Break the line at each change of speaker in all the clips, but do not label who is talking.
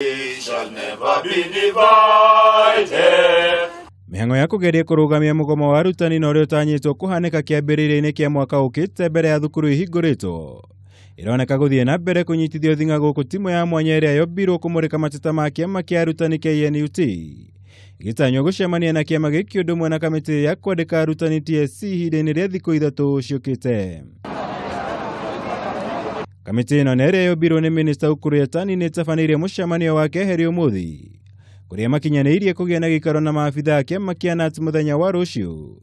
Shall never be divided.
Mĩhang'o ya kũgeria kũrũgamia mũgomo wa arutani na ũrĩa ũtanyĩtwo kũhanĩka kĩambĩrĩria-inĩ kĩa mwaka ũkĩte mbere ya thukuru ihingũrĩtwo ĩroneka gũthiĩ na mbere kũnyitithio thing'a gũkũ timu ya mwanya ĩrĩa yombirwo kũmũrĩka mateta ma kĩama kĩa arutani KNUT gĩtanywo gũcemania na kĩama gĩkĩ ũndũ ũmwe na kamĩtĩ ya kwandĩka arutani TSC ihinda-inĩ rĩa thikũ 3 ciũkĩte. Kamĩtĩ ĩno nĩ ĩrĩa yombirwo nĩ minista Ukur Yatani nĩ ĩtabanĩirie mũcemanio wa keheri ũmũthĩ kũrĩa makinyanĩirie kũgĩa na gĩikaro na maabitha a kĩama kĩa KNUT mũthenya wa rũciũ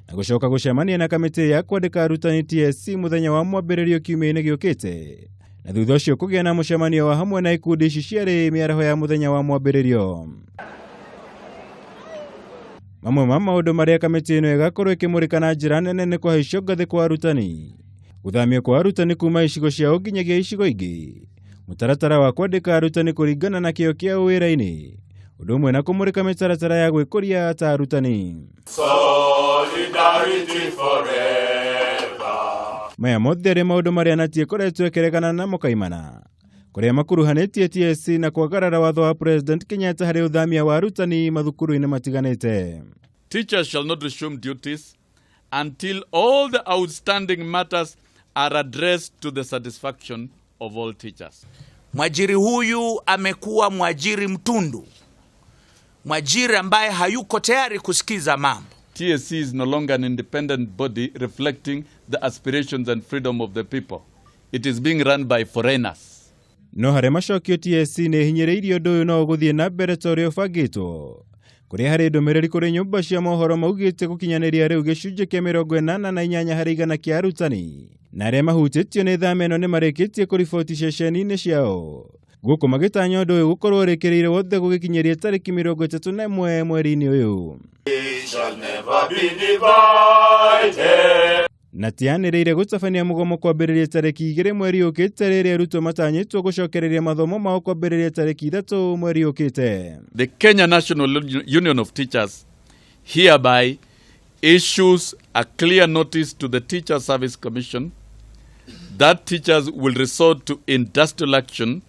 na gũcoka gũcemania na kamĩtĩ ya kwandĩka arutani TSC mũthenya wa mwambĩrĩrio kiumia-inĩ gĩũkĩte na thutha ũcio kũgĩa na mũcemanio wa hamwe na ikundi ici cierĩ mĩaraho ya mũthenya wa mwambĩrĩrio. Mamwe ma maũndũ marĩa kamĩtĩ ĩno ĩgakorwo ĩkĩmũrĩka na njĩra nene nĩ kũhaicio ngathĩ kwa arutani, gũthamio kwa arutani kuma icigo ciao nginyagia icigo ingĩ, mũtaratara wa kwandĩka arutani kũringana na kĩo kĩao wĩra-inĩ, ũndũ ũmwe na kũmũrĩka mĩtaratara ya gwĩkũria ta arutani.
Solidarity forever.
Maya mothe arĩ maũndũ marĩa KNUT ĩkoretwo ĩkĩregana namo kaimana kũrĩa makuruhanĩtie TSC na kwagarara watho wa President Kenyatta harĩ ũthamia wa arutani mathukuru-inĩ matiganĩte.
Teachers shall not resume duties until all the outstanding matters are addressed to the satisfaction of all teachers.
Mwajiri huyu amekuwa mwajiri mtundu, mwajiri ambaye hayuko tayari kusikiza mambo.
TSC is no longer an independent body reflecting the aspirations and freedom of the people. It is being run by foreigners.
No harĩa macokio TSC nĩ ĩhinyĩrĩirie ũndũ ũyũ no ũgũthiĩ na mbere ta ũrĩa ũbangĩtwo kũrĩa harĩ ndũmĩrĩri kũrĩ nyũmba cia mohoro maugĩte gũkinyanĩria rĩu gĩcunjĩ kĩa 88 harĩ igana kĩa arutani na arĩa mahutĩtio nĩ thama ĩno nĩ marĩkĩtie kũriboti ceceni-inĩ ciao gũkũ magĩtanya ũndũ ũyũ gũkorwo ũrĩkĩrĩire wothe gũgĩkinyĩria tarĩki 31 mweri-inĩ ũyũ.
Shall never be divided.
Na tianĩrĩire gũtabania mũgomo kwambĩrĩria tarĩki 2 mweri ũkĩte rĩrĩa arutwo matanyĩtwo gũcokereria mathomo mao kwambĩrĩria tarĩki 3 mweri ũkĩte.
The Kenya National Union of Teachers hereby issues a clear notice to the Teacher Service Commission that teachers will resort to industrial action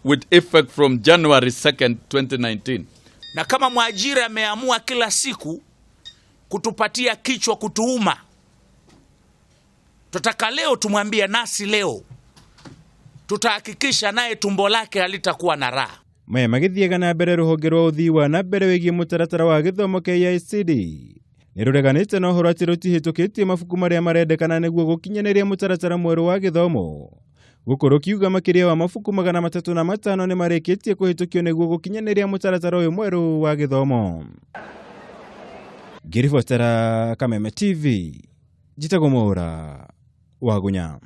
with effect from January 2nd, 2019.
Na kama mwajiri ameamua kila siku kutupatia kichwa kutuuma, tutaka leo tumwambie, nasi leo tutahakikisha naye tumbo lake halitakuwa na raha.
Maya magĩthiaga na mbere rũhonge rwa ũthii wa na mbere wĩgiĩ mũtaratara wa gĩthomo KICD nĩ rũreganĩte na ũhoro atĩ rũtihĩtũkĩtie mabuku marĩa marendekana nĩguo gũkinyanĩria mũtaratara mwerũ wa gĩthomo gũkũ rũkiuga makĩria wa mabuku 305 nĩ marĩkĩtie kũhĩtũkio nĩguo gũkinyanĩria mũtaratara ũyũ mwerũ wa gĩthomo. Ngĩribotera Kameme TV, njĩtagwo Mwaũra wa Gunya.